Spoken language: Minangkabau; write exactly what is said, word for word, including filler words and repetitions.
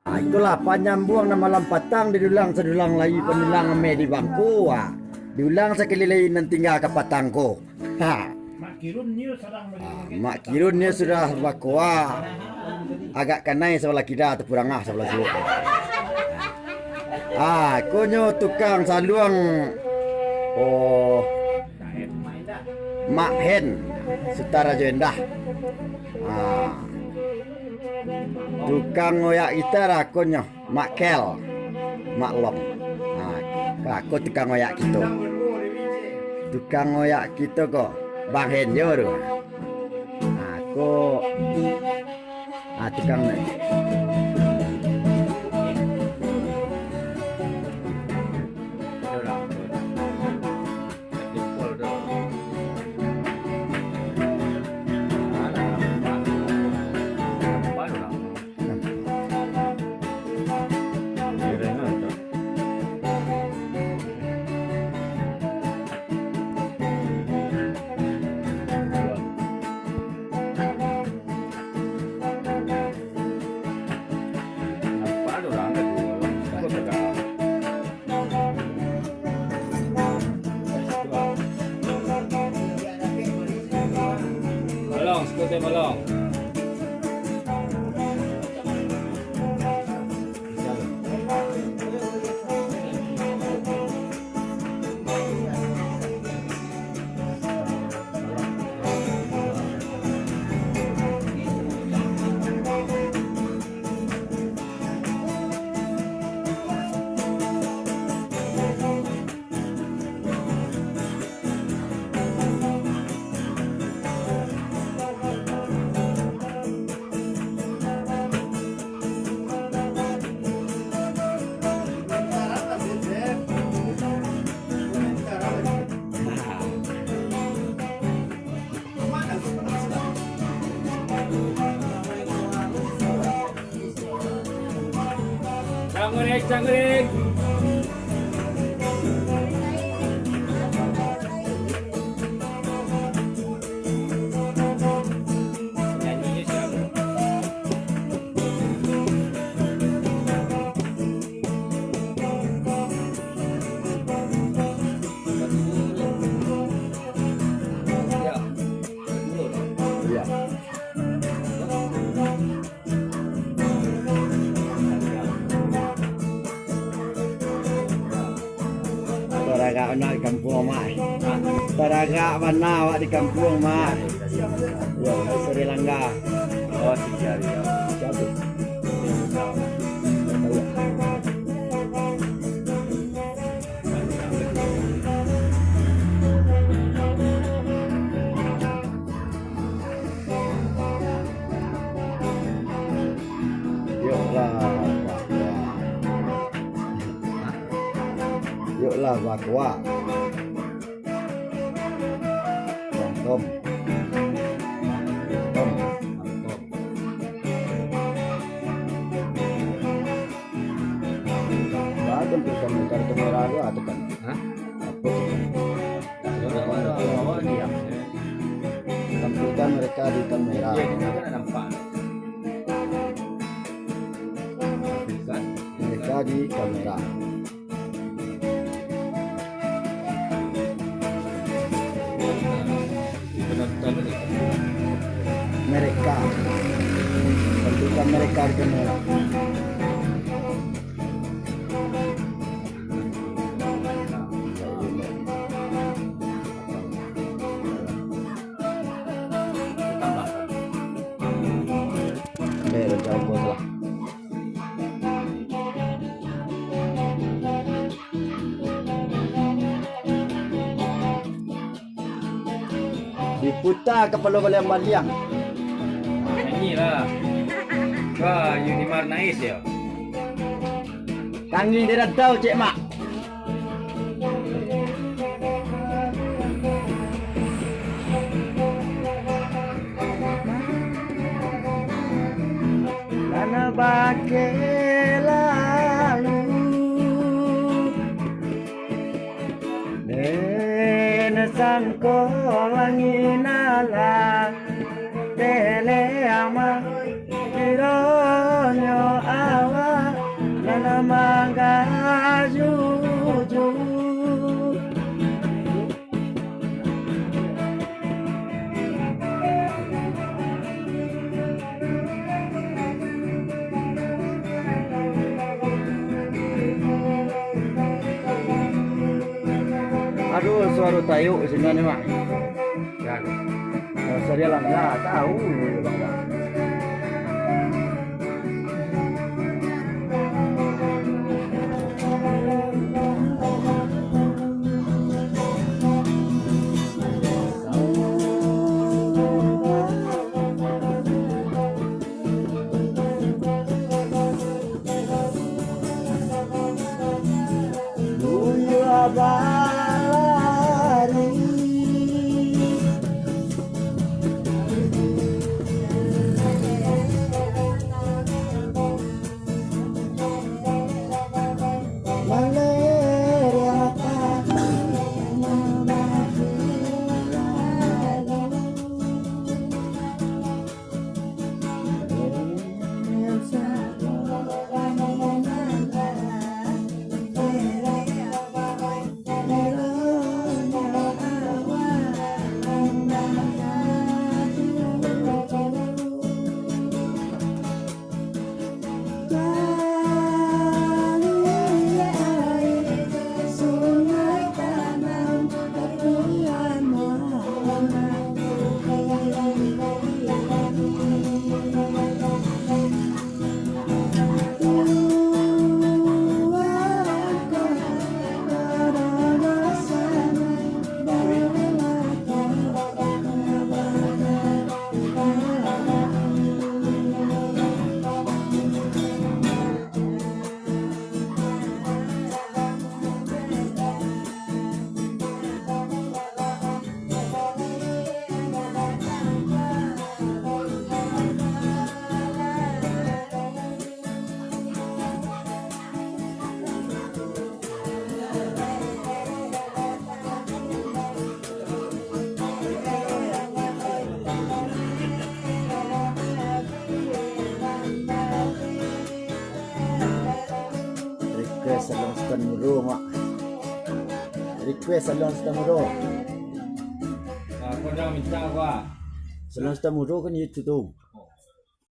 Ah, itulah panyambuang nan malam patang didulang sadulang lai, panulang ameh di bangku. Ah, diulang sakali lai nan tingga ka patang ko. Ha. Mak Kirun nio sadang Ah, Mak Kirun nio sudah bakoa. Agak kanai sabalah kida, tapurangah sabalah suok. Ah, konyo tukang saluang. Oh. Mak Hen, Suta Rajo Endah. Ah. Tukang oyak gitar akonyo, Mak Kel, Mak Long. Ah, ako tukang oyak kito. Tukang oyak kito ko, Bang Hen jo tu. Ah, ko, ah, tukang ni. Balong, skuter balong. Cangguring, cangguring. Nyanyi je siap. Ya. Iya. Taragak bana di kampuang, Mak. Taragak bana awak di kampuang, Mak. Yo, Sri Langga. Oh, si Jari, yo. Siapa? Yuklah, bakuak. Yuklah, bakuak. Tom. Tom. Tom. Bah, tampilkan kartu merah tu, ah, tekan. Hah? Apa tu? Tampilkan mereka di kamera. Iya, di mana nampak? Tampilkan. Mereka di kamera. Mereka. Tentukan mereka di kamera. Tambah. Ambil rencana bos lah. Diputa kapalo baliang-baliang. Nyanyi lah. Wah, Yunimar Nais ya. Tangih di rantau, Cek Mak. Nan bakeh lalu, den sangko langik nan lah telemak, kironyo awak Aduh, suaro tayuk di siko ni, Mak. Kan. Rasa dia lah, lah, tahu je, Bang, Bang. Buya balari. Request Salon Sutan Muro, Mak. Request Salon Sutan Muro. Nah, kau dah minta gua. Salon Sutan Muro kan itu tu.